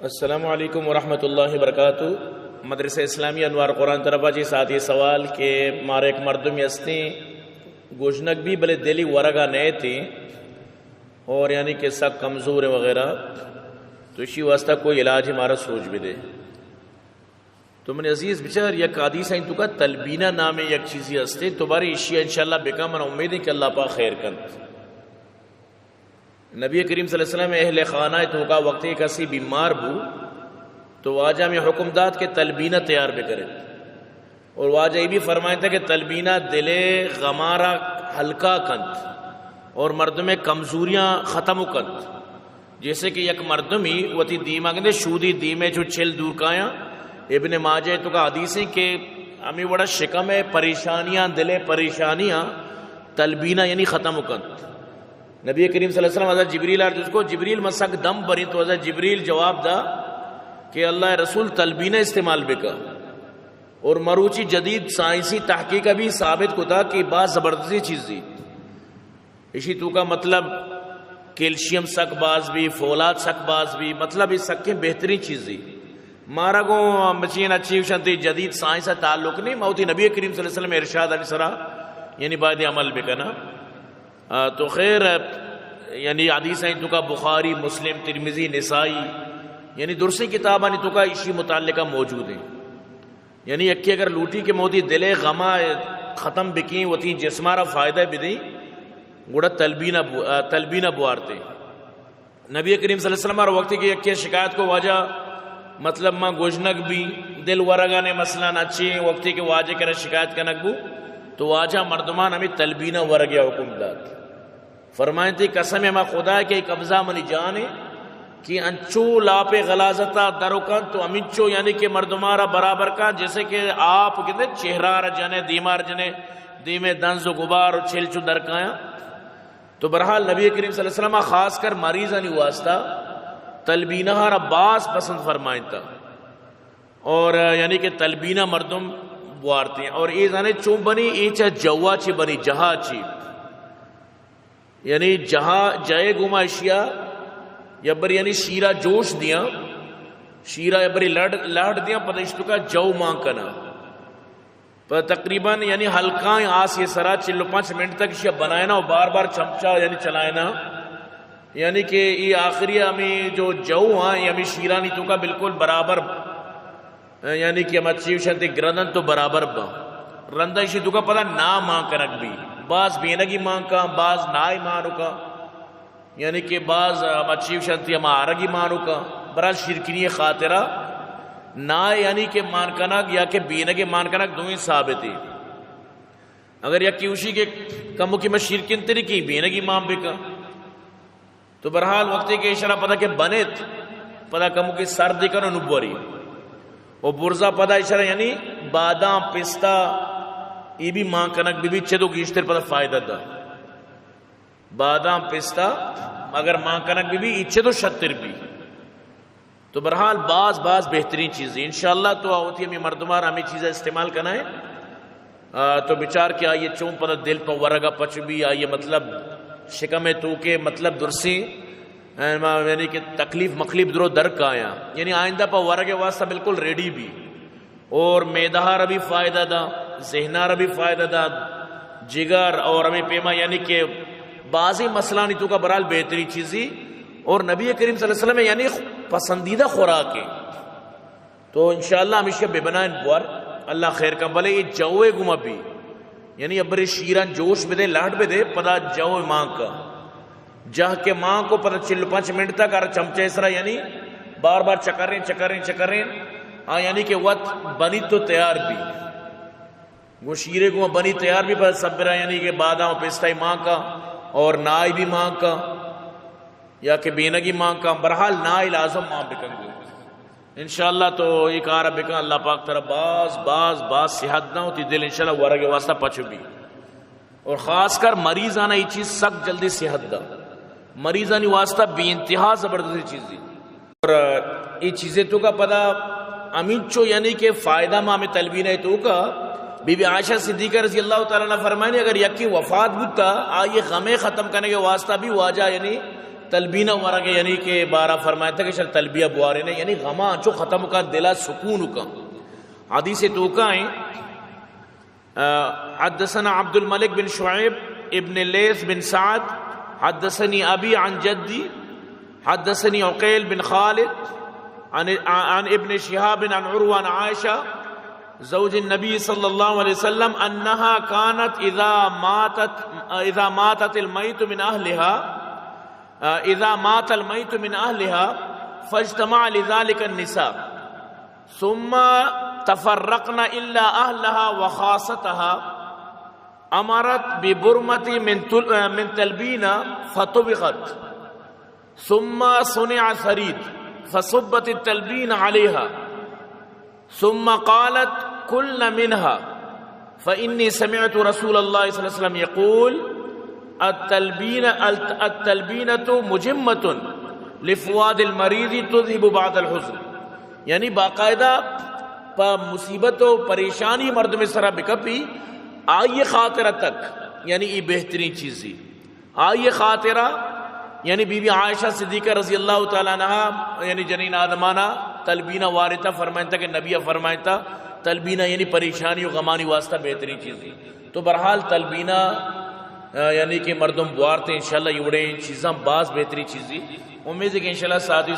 السلام علیکم ورحمۃ اللہ وبرکاتہ۔ مدرسہ اسلامی انوار قرآن طرفا چہ ساتھی سوال کہ مارا یک مردمی ہستیں، گژنگ بی بلے دلی ورگا نیتیں اور یعنی کہ سک کمزور ہیں وغیرہ، تو اشی واسطہ کوئی علاج مارا سوج بدے۔ تو من عزیز بچار، یک حدیث ہیں تو کا تلبینہ نام یک چیزی ہستے، تو بارے اشی انشاءاللہ بکا، من امید ہے کہ اللہ پاک خیر کنت۔ نبی کریم صلی اللہ علیہ وسلم اہل خانہ توکا وقتی کسی بیمار بو تو واجہ میں حکم دات کہ تلبینہ تیار بکرت، اور واجہ یہ بھی فرمائتا کہ تلبینہ دل غمارا ہلکا کنت اور مردم کمزوریاں ختم کنت۔ جیسے کہ یک مردمی وتی دیما گندے شودی دیمے چو چل دور کایاں، ابن ماجہ توکا حدیث ہیں کہ ہمیں وڑا شکم پریشانیاں، دل پریشانیاں تلبینہ یعنی ختم کنت۔ نبی کریم صلی اللہ علیہ وسلم حضرت جبریل آر جس کو، جبریل من سک دم بریں، تو حضرت جبریل جواب دا کہ اللہ رسول تلبینہ استعمال بکا۔ اور مروچی جدید سائنسی تحقیق بھی ثابت کتا کہ باز زبردستی چیزی۔ اشی توکا مطلب کیلشیم سک باز بی، فولاد سک باز بی، مطلب یہ سکیں بہترین چیزی۔ مارا گو مچین اچھی شنتی جدید سائنس تعلق نہیں، موتی نبی کریم صلی اللہ علیہ وسلم ارشاد علی سرا یعنی باید عمل بکنا۔ آ، تو خیر، یعنی حدیث ہیں توکا بخاری، مسلم، ترمذی، نسائی، یعنی درسیں کتابانی توکا اشی متعلقہ موجود ہیں۔ یعنی یکی اگر لوٹی کہ موتی دل غما ختم بکیں، وتی جسمارا فائدہ بدیں، گڑا تلبینہ بو-، آ، تلبینہ بوارتے۔ نبی کریم صلی اللہ علیہ وسلم ہر وقتی کہ یکی شکایت کو واجہ، مطلب ما گوژنگ بی، دل ورگانے مثلاً اچھی وقتی کہ واجہ کرا شکایت کنگ بو، تو واجہ مردمان ہمیں تلبینہ ورگیا حکم دات۔ فرمائیں تئی قسم ہما خدا کہ قبضہ منی جان ہے کہ انچو لاپ غلازتا درو کن تو ہمینچو یعنی کہ مردمارا برابر کن، جیسے کہ آپ کہتے چہرہ را جنے، دیمار جنے، دیمے دنز و غبار و چلچو درکایاں۔ تو بہرحال نبی کریم صلی اللہ علیہ وسلم خاص کر مریضانی واسطہ تلبینہ را باز پسند فرمائیں تا۔ اور یعنی کہ تلبینہ مردم بوارتے ہیں۔ اور اے زانے چون بنی، اے چا جوا چی بنی، جہا چی۔ یعنی جہا، جئے گوما اشیا، یا بر یعنی شیرا جوش دیاں، شیرا یا بری لڑ، لہڑ دیاں، پتہ اشتکا جو مان کنا۔ پہ تقریباً یعنی ہلکائیں آس یہ سرا چل و پنچ منٹ تک اشیا بنائنا و بار بار چمچہ یعنی چلائنا۔ یعنی کہ یہ آخری ہمیں جو جو ہاں، یہ ہمیں شیرانی توکا بالکل برابر، یعنی کہ ہم اچھی شنتی گردن تو برابر با۔ رندا اشی توکا پدا نا مان کنگ بی۔ باز بینگی مان کا، باز نائی مانو کا۔ یعنی کہ باز ہما چیو شنتی ہما آرگی مانوکا، برا شیرکنی خاطرہ نائے، یعنی کہ مان کنگ یا کہ بینگے مان کنگ دوئیں ثابت ہے۔ اگر یکی اوشی کہ کمو کہ میں شیرکن تری کی بینگی مان بکا، تو بہرحال وقتی کہ اشرا پدا کہ بنت، پدا کمو کہ سردی کنو نبوری، و برزا پدا اشرا یعنی بادام، پستہ، ای بھی مان کنگ بی بی چدو گیشتر پدا فائدہ دا۔ بادام، پستہ اگر مان کنگ بی بی، اچے تو شتر بی۔ تو بہرحال باز، باز بہترین چیزیں۔ انشاءاللہ تو آوتی ہمیں مردمار ہمیں چیزیں استعمال کنائیں۔ آ، تو بچار کہ آئیے چون پدا دل پہ ورگا پچ بی، آئیے مطلب شکم توکے مطلب درسی، اے، ما، یعنی کہ تکلیف مخلیف درو در کایا۔ یعنی آئندہ پہ ورگ واسطہ بالکل ریڈی بی۔ اور معدہ را بھی فائدہ دا، ذہن را بھی فائدہ دا، جگر اور ہمیں پیما یعنی کہ بعضی مسئلہ نی تو کا بہرحال بہترین چیزی اور نبی کریم صلی اللہ علیہ وسلم یعنی پسندیدہ خوراک ہے۔ تو انشاءاللہ ہمیشہ بے بنائن بوار، اللہ خیر کا۔ بلے یہ جوے گما بھی، یعنی ابرے شیران جوش بدے، لہٹ بدے، پدا جو مان کا۔ جہ کے مان کو پدا چل پنچ منٹ تک ہر چمچے سرا، یعنی بار بار چکریں، چکریں، چکریں۔ ہاں، یعنی کہ وت بنی تو تیار بھی۔ گو شیرے گو بنی تیار بھی پدا سبرا، یعنی کہ بادام پستہ مان کا اور نائی بھی مان کا یا کہ بینگی مان کا، بہرحال نائی لازم مان بکن گو۔ انشاءاللہ تو یہ کار بکن، اللہ پاک ترا باز، باز، باز صحت داں، تی دل انشاءاللہ ورگ واسطہ پچو بھی۔ اور خاص کر مریضانا یہ چیز سک جلدی صحت دا۔ مریضانی واسطہ بے انتہا زبردستی چیزی۔ اور یہ چیزیں تو کا پدا امینچو یعنی کہ فائدہ ما ہمیں تلبینہ تو کا بی بی عائشہ صدیقہ رضی اللہ تعالیٰ عنہ فرمائنی، اگر یکی وفات بوتا، آئیے غمے ختم کرنے کے واسطہ بھی واجہ یعنی تلبینہ ورگ، یعنی کہ بارہ فرمائتا کہ شر تلبیہ بوارے نے، یعنی غماں چو ختم کن، دلا سکون کن۔ حدیث توکا ہیں، آ، حدثنا عبد الملك بن شعيب ابن الليث بن سعد، حدثني أبي عن جدي، حدثني عقيل بن خالد عن، عن ابن شهاب عن عروة عن عائشة زوج النبي صلى الله عليه وسلم أنها كانت إذا ماتت، إذا ماتت الميت من أهلها، إذا مات الميت من أهلها فاجتمع لذلك النساء ثم تفرقن إلا أهلها وخاصتها، أمرت ببرمة من تل-، من تلبينة فطبخت، ثم صنع ثريد فصبت التلبينة عليها، ثم قالت: كلن منها، فإني سمعت رسول الله صلى الله عليه وسلم يقول: التلبين-، الت-، التلبينة مجمة لفؤاد المريض تذهب بعض الحزن۔ یعنی باقاعدہ پہ مصیبت و پریشانی مردم سرا بکپی، آئی خاطرہ تک، یعنی ای بہترین چیزی۔ آئی خاطرہ، یعنی بی بی عائشہ صدیقہ رضی اللہ تعالی عنہا، یعنی جنین آدمانا تلبینہ وارتا، فرمائتا کہ نبی فرمائتا، تلبینہ یعنی پریشانی و غمانی واسطہ بہترین چیزی۔ تو بہرحال تلبینہ، آ، یعنی کہ مردم بوارتے انشاءاللہ یہ وڑیں چیزاں باز بہترین چیزی۔ امید ہے کہ انشاءاللہ ساتھی